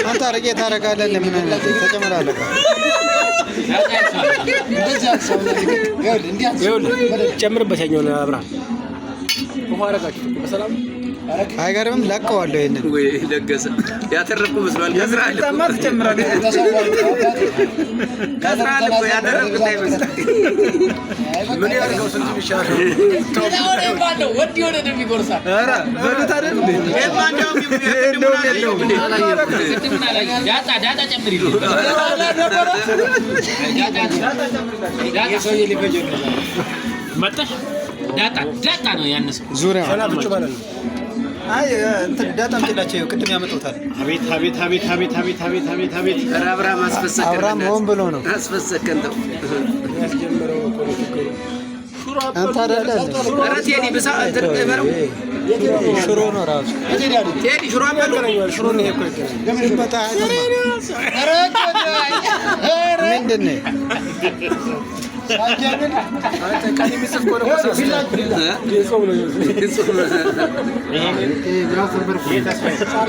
አንተ አረቄ ታረጋለህ? ለምን ተጨመላለቀ? ጨምርበት ያኛውን አብርሃም። ውሃ አረጋችሁ በሰላም። አይገርምም? ለቀዋለሁ ይሄንን። ወይ ለገሰ ያተረፍኩ መስሏል። ከስራል እኮ ከስራል እኮ ያተረፍኩት አይመስልም። ምን ያደርገው ስንት ይሻላል? ወድ የሆነ ደም ይጎርሳል። ኧረ በሉት አይደል እንዴ? እንደውም የለውም። ዳጣ ዳጣ ጨምሪ። መጣሽ ዳጣ ዳጣ ነው ያነሰው። ዙሪያ ሰናፍጩ ማለት ነው። አይ እንትን ዳጣ አምጪላቸው፣ ይኸው ቅድም ያመጡታል። አቤት አቤት አቤት አቤት አቤት አቤት አቤት አቤት። ኧረ አብርሃም አስፈሰከን። አብርሃም ሆን ብሎ ነው። አስፈሰከን ተው። ያስጀመረው እኮ ነው ችግሩ። አንተ አይደለ እንዴ? ኧረ ቴዲ ብሳ እንትን በለው። ሽሮ ነው ራሱ። ቴዲ ሽሮ አበሉ። ሽሮ ነው ይሄ እኮ ይገናኛል። ሲበጣ ምንድን ነው? አንተ ቀን የሚጽፍ ከሆነ እኮ ሳስበው የጾም ነው የሚመስለው።